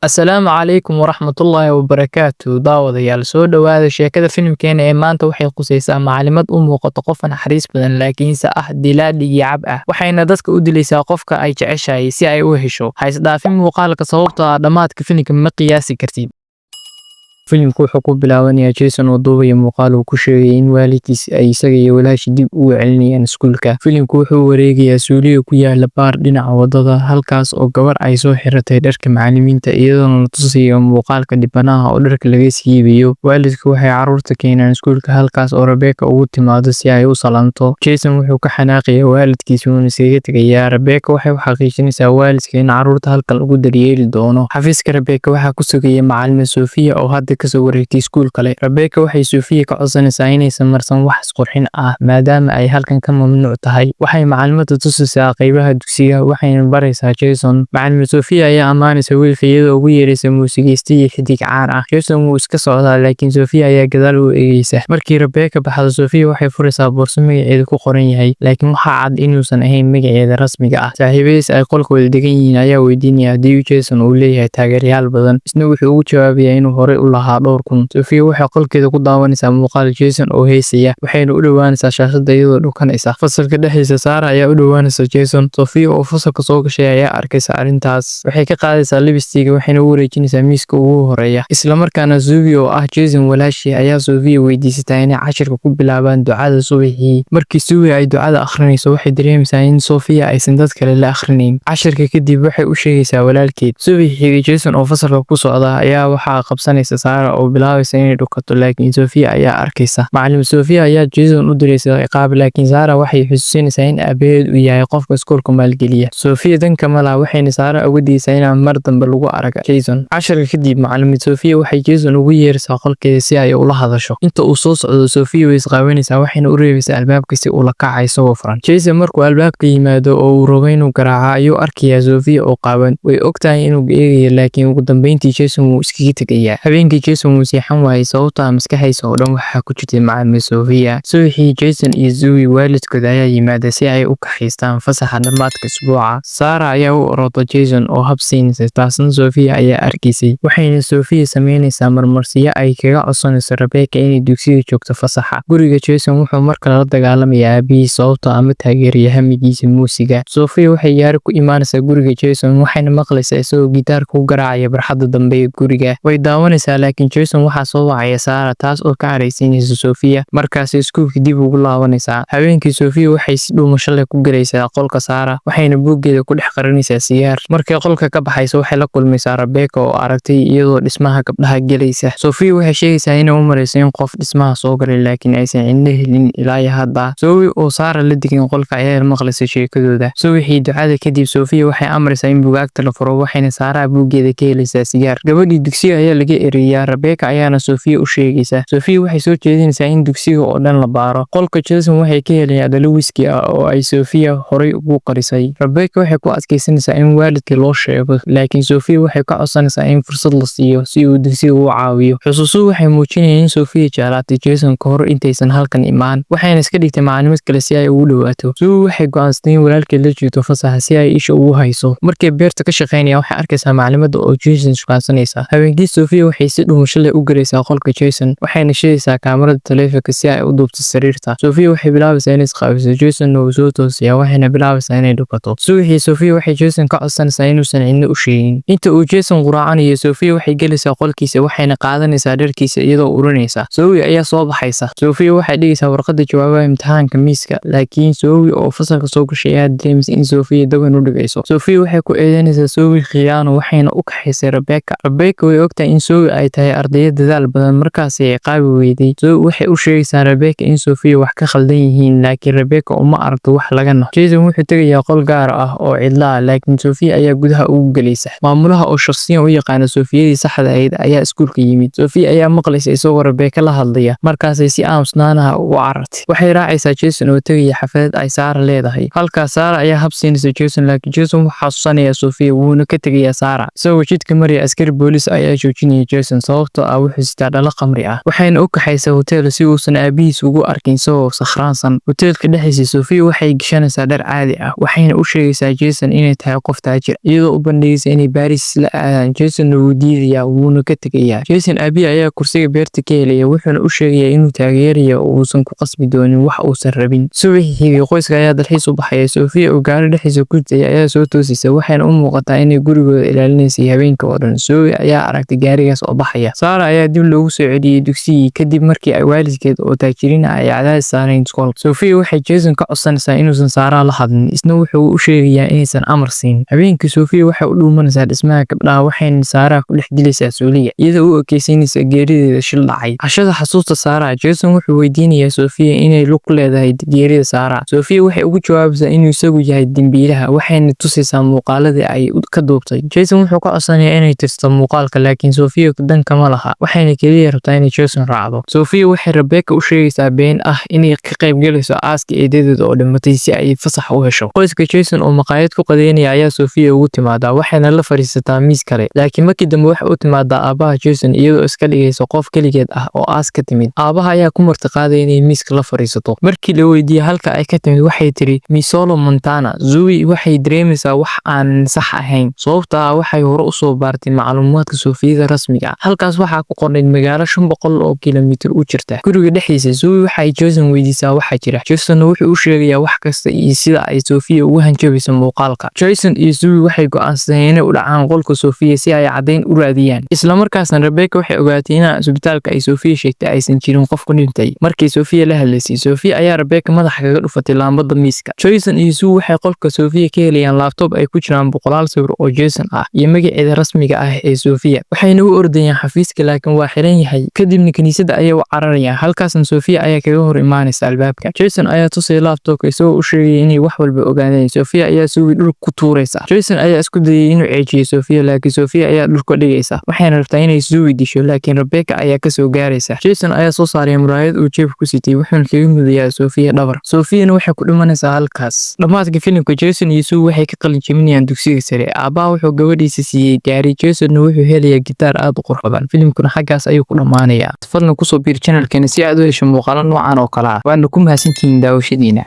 Asalaamu calaykum waraxmatullaahi wabarakaatu. Daawadayaal, soo dhowaada. Sheekada filimkeena ee maanta waxay qusaysaa macalimad u muuqato qof naxariis badan, laakiinse ah dilaa dhigyacab ah, waxayna dadka u dilaysaa qofka ay jeceshahay si ay u hesho. Ha isdhaafin muuqaalka, sababtoo ah dhammaadka filimka ma qiyaasi kartid. Filimku wuxuu ku bilaabanayaa Jason oo duubaya muuqaal uu ku sheegay in waalidkiis ay isaga iyo walaashii dib ugu celinayaan iskuulka. Filimku wuxuu wareegayaa suuliga ku yaala baar dhinaca wadada, halkaas oo gabar ay soo xiratay dharka macallimiinta, iyadoona la tusayo muuqaalka dhibanaha oo dharka laga siibayo. Waalidku waxay carruurta keenaan iskuulka, halkaas oo Rebecca ugu timaado si ay u salaanto. Jason wuxuu ka xanaaqayaa waalidkiis, wuuna iskaga tegayaa. Rebecca waxay u xaqiijinaysaa waalidka in carruurta halkan lagu daryeeli doono. Xafiiska Rebecca waxaa ku sugaya macallin Sofia oo hadda kasoo wareegtay iskuul kale. Rebecca waxay Sofia ka codsanaysaa inaysan marsan wax isqurxin ah, maadaama ay halkan ka mamnuuc tahay. Waxay macallimada tusaysaa qaybaha dugsiga, waxayna baraysaa Jason. Macallin Sofia ayaa ammaanaysa wiilka, iyadoo ugu yeeraysa muusigayste iyo xiddig caan ah. Jason wuu iska socdaa, laakiin Sofia ayaa gadaal u eegaysa. Markii Rebecca baxdo, Sofia waxay furaysaa boorso magaceeda ku qoran yahay, laakiin waxaa cad inuusan ahayn magaceeda rasmiga ah. Saaxiibadiis ay qolka wada degan yihiin ayaa weydiinaya haddii Jason uu leeyahay taageerayaal badan. Isna wuxuu ugu jawaabayaa inuu horey u lahaa dhowr kun. Sofia waxay qolkeeda ku daawanaysaa muuqaal Jason oo heesaya, waxayna u dhowaanaysaa shaashadda iyadoo dhukanaysa. Fasalka dhexdiisa, Sarah ayaa u dhowaanaysa Jason. Sofia oo fasalka soo gashay ayaa arkaysa arrintaas. Waxay ka qaadaysaa lipstick, waxayna u wareejinaysaa miiska ugu horeeya. Isla markaana Zoe oo ah Jason walaashii ayaa Sofia weydiisataa inay cashirka ku bilaabaan ducada subaxii. Markii Zoe ay ducada akhrinayso, waxay dareemaysaa in Sofia aysan dad kale la akhrinayn. Cashirka kadib waxay u sheegaysaa walaalkeed. Subaxii xigay, Jason oo fasalka ku socda ayaa waxaa qabsanaysa Sarah oo bilaabaysa inay dhukato, laakiin Sofia ayaa arkaysa. Macallin Sofia ayaa Jason u diraysa ciqaab, laakiin Sarah waxay xusuusinaysaa in aabaheed uu yahay qofka iskoolka maalgeliya. Sofia danka ma laha, waxayna Sarah uga digaysaa inaan mar dambe lagu arag Jason. Casharka kadib, macallimad Sofia waxay Jason ugu yeeraysaa qolkeeda si ay ula hadasho. Inta uu soo socdo, Sofia way isqaawanaysaa, waxayna u reebaysaa albaabka si ula kaca isagoo furan. Jason markuu albaabka yimaado oo uu rabo inuu garaaco ayuu arkayaa Sofia oo qaawan. Way ogtahay inuu eegayo, laakiin ugu dambeyntii Jason wuu iskaga tegayaa. Habeenkii Jason wuu seexan waayay, sababtoo ah maskaxdiisa oo dhan waxaa ku jirtay macallimad Sofia. Subaxii, Jason iyo Zoe waalidkood ayaa yimaada si ay u kaxaystaan fasaxa dhammaadka isbuuca. Sarah ayaa u ororta Jason oo hab siinaysa, taasna Sofia ayaa arkaysay. Waxayna Sofia sameynaysaa marmarsiyo ay kaga codsanayso Rebecca inay dugsiga joogto fasaxa. Guriga, Jason wuxuu mar kale la dagaalamayaa aabihiis, sababtoo ah ma taageerayo hamigiisa muusiga. Sofia waxay gaari ku imaanaysaa guriga Jason, waxayna maqlaysaa isagoo gitaarka ku garaacaya barxadda dambe ee guriga. Way daawanaysaa, laakiin Jason waxaa soo wacaya Sarah, taas oo ka caraysiinaysa Sofia. Markaas iskuulka dib ugu laabanaysaa. Habeenkii, Sofia waxay si dhuumasho leh ku galaysaa qolka Sarah, waxayna buuggeeda ku dhex qarinaysaa sigaar. Markay qolka ka baxayso, waxay la kulmaysaa Rebecca oo aragtay iyadoo dhismaha gabdhaha gelaysa. Sofia waxay sheegaysaa inay u malayso in qof dhismaha soo galay, laakiin aysan cidna helin ilaa iyo hadda. Zoe oo Sarah la degan qolka ayaa maqlaysa sheekadooda. Subaxii ducada kadib, Sofia waxay amraysaa in buugaagta la furo, waxayna Sarah buuggeeda ka helaysaa sigaar. Gabadhii dugsiga ayaa laga ereyaa, Rebecca ayaana Sofia u sheegaysa. Sofia waxay soo jeedinaysaa in dugsiga oo dhan la baaro. Qolka Jason waxay ka helayaan dhalo whisky ah oo ay Sofia horay ugu qarisay. Rebecca waxay ku adkaysanaysaa in waalidkii loo sheego, laakiin Sofia waxay ka codsanaysaa in fursad la siiyo si uu dugsiga u caawiyo. Xusuusuhu waxay muujinayaan in Sofia jeclaatay Jason ka hor intaysan halkan imaan, waxayna iska dhigtay macallimad kale si ay ugu dhawaato. Zoe waxay go'aansatay in walaalkeed la joogto fasaxa si ay isha ugu hayso. Markay beerta ka shaqeynayaan, waxay arkaysaa macallimadda oo Jason shukaansanaysa. Habeenkii, Sofia waxay si dhuumasho leh u galaysaa qolka Jason, waxayna shidaysaa kaamarada taleefanka si ay u duubto sariirta. Sofia waxay bilaabaysaa inay isqaawiso, Jasonna wuu soo toosiyaa, waxayna bilaabaysaa inay dhukato. Subaxii, Sofia waxay Jason ka codsanaysaa inuusan cidna u sheegin. Inta uu Jason quraacanayo, Sofia waxay gelaysaa qolkiisa, waxayna qaadanaysaa dharkiisa iyadoo urinaysa. Zoe ayaa soo baxaysa. Sofia waxay dhigaysaa warqadda jawaabaha imtixaanka miiska, laakiin Zoe oo fasalka soo gashay ayaa dareemaysa in Sofia daban u dhigayso. Sofia waxay ku eedeynaysaa Zoe khiyaano, waxayna u kaxaysay Rebecca. Rebecca way ogtahay in Zoe ay tahay ardayad dadaal badan, markaasay ciqaabi weyday. Zoe waxay u sheegaysaa Rebecca in Sofia wax ka khaldan yihiin, laakiin Rebecca uma aragto wax laga naxo. Jason wuxuu tegayaa qol gaar ah oo cidla ah, laakiin Sofia ayaa gudaha ugu galaysa. Maamulaha oo shakhsiyan u yaqaana Sofiyadii saxda ahayd ayaa iskuulka yimid. Sofia ayaa maqlaysa isagoo Rebecca la hadlaya, markaasay si aamusnaan ah ugu carartay. Waxay raacaysaa Jason oo tegaya xaflad ay Sarah leedahay. Halkaas Sarah ayaa hab siinaysa Jason, laakiin Jason wuxuu xasuusanayaa Sofia, wuuna ka tegayaa Sarah. Isagoo jidka maraya, askari booliis ayaa joojinaya Jason. sababtoo ah wuxuu sitaa dhalo khamri ah, waxayna u kaxaysaa hotel si uusan aabihiis ugu arkin isagoo sakhraansan. Hoteelka dhexdiisa, Sofia waxay gashanaysaa dhar caadi ah, waxayna u sheegaysaa Jason inay tahay qof taajir, iyadoo u bandhigaysa inay Paris la aadaan. Jasonna wuu diidayaa, wuuna ka tegayaa. Jason aabihi ayaa kursiga beerta ka helaya, wuxuuna u sheegayaa inuu taageerayo oo uusan ku qasbi doonin wax uusan rabin. Subaxii xigay, qoyska ayaa dalxiis u baxaya. Sofia oo gaari dhexdiisa ku jirtay ayaa soo toosaysa, waxayna u muuqataa inay gurigooda ilaalinaysay habeenka oo dhan. Zoe ayaa aragtay gaarigaas oo baxaya. Sara ayaa dib loogu soo celiyay dugsigii kadib markii ay waalidkeed oo taajiriin ah ay cadaadis saareen iskoolka. Sofia waxay Jason ka codsanaysaa inuusan Sara la hadlin, isna wuxuu u sheegayaa inaysan amar siin. Habeenkii, Sofia waxay u dhuumanaysaa dhismaha gabdhaha, waxayna Sara ku dhex dilaysaa suuliga, iyadoo u ekeysiinaysa geerideeda shil dhacay. Cashada xasuusta Sara, Jason wuxuu weydiinayaa Sofia inay lug ku leedahay geerida Sara. Sofia waxay ugu jawaabaysaa inuu isagu yahay dembiilaha, waxayna tusaysaa muuqaaladii ay ka duubtay. Jason wuxuu ka codsanayaa inay tirto muuqaalka, laakiin Sofia dan kama laha, waxayna kaliya rabtaa inay Jason raacdo. Sofia waxay Rebecca u sheegaysaa been ah inay ka qayb galayso aaska eedadeed oo dhimatay si ay fasax u hesho. Qoyska Jason oo maqaayad ku qadeynaya ayaa Sofia ugu timaadaa, waxayna la fadhiisataa miis kale, laakiin markii dambe waxay u timaadaa aabaha Jason iyadoo iska dhigaysa qof keligeed ah oo aas ka timid. Aabaha ayaa ku martiqaaday inay miiska la fadhiisato. Markii la weydiiyey halka ay ka timid, waxay tiri Missoula, Montana. Zoe waxay dareemaysaa wax aan sax ahayn, sababtoo ah waxay hore usoo baartay macluumaadka Sofiyada rasmiga ah. Halkaas waxaa ku qornayd magaalo 500 oo kilomitir u jirta. Guriga dhexdiisa, Zoe waxay Jason weydiisaa waxa jira. Jasonna wuxuu u sheegayaa wax kasta iyo sida ay Sofia ugu hanjabayso muuqaalka. Jason iyo Zoe waxay go'aansadeen inay u dhacaan qolka Sofia si ay caddayn u raadiyaan. Isla markaasna Rebecca waxay ogaatay in isbitaalka ay Sofia sheegtay aysan jirin qof ku dhintay. Markii Sofia la hadlaysay, Sofia ayaa Rebecca madaxa kaga dhufatay laambada miiska. Jason iyo Zoe waxay qolka Sofia ka helayaan laptop ay ku jiraan boqolaal sawir oo Jason ah iyo magaceeda rasmiga ah ee Sofia. Waxayna u ordayaan xafiiska, laakiin waa xiran yahay. Kadibna kiniisadda ayay u cararayaan, halkaasna Sofia ayaa kaga hor imaanaysa albaabka. Jason ayaa tusaya laptopka isagoo u sheegaya inay wax walba ogaadeen. Sofia ayaa Zoe dhulka ku tuuraysa. Jason ayaa isku dayay inuu ceejiyo Sofia, laakiin Sofia ayaa dhulka dhigaysa, waxayna rabtaa inay Zoe disho, laakiin Rebecca ayaa kasoo gaaraysa. Jason ayaa soo saaraya muraayad uu jeebka ku sitay, wuxuuna kaga mudayaa Sofia dhabar. Sofiana waxay ku dhimanaysaa halkaas. Dhammaadka filimka, Jason iyo Zoe waxay ka qalin jebinayaan dugsiga sare. Aabaha wuxuu gabadhiisa siiyey gaari, Jasonna wuxuu helayaa gitaar aad u qurux badan. Filimkuna xaggaas ayuu ku dhammaanayaa. Fadlan kusoo biir channelkeena si aad u hesho muuqaalo noocan oo kale ah. Waadna ku mahadsantihiin daawashadiina.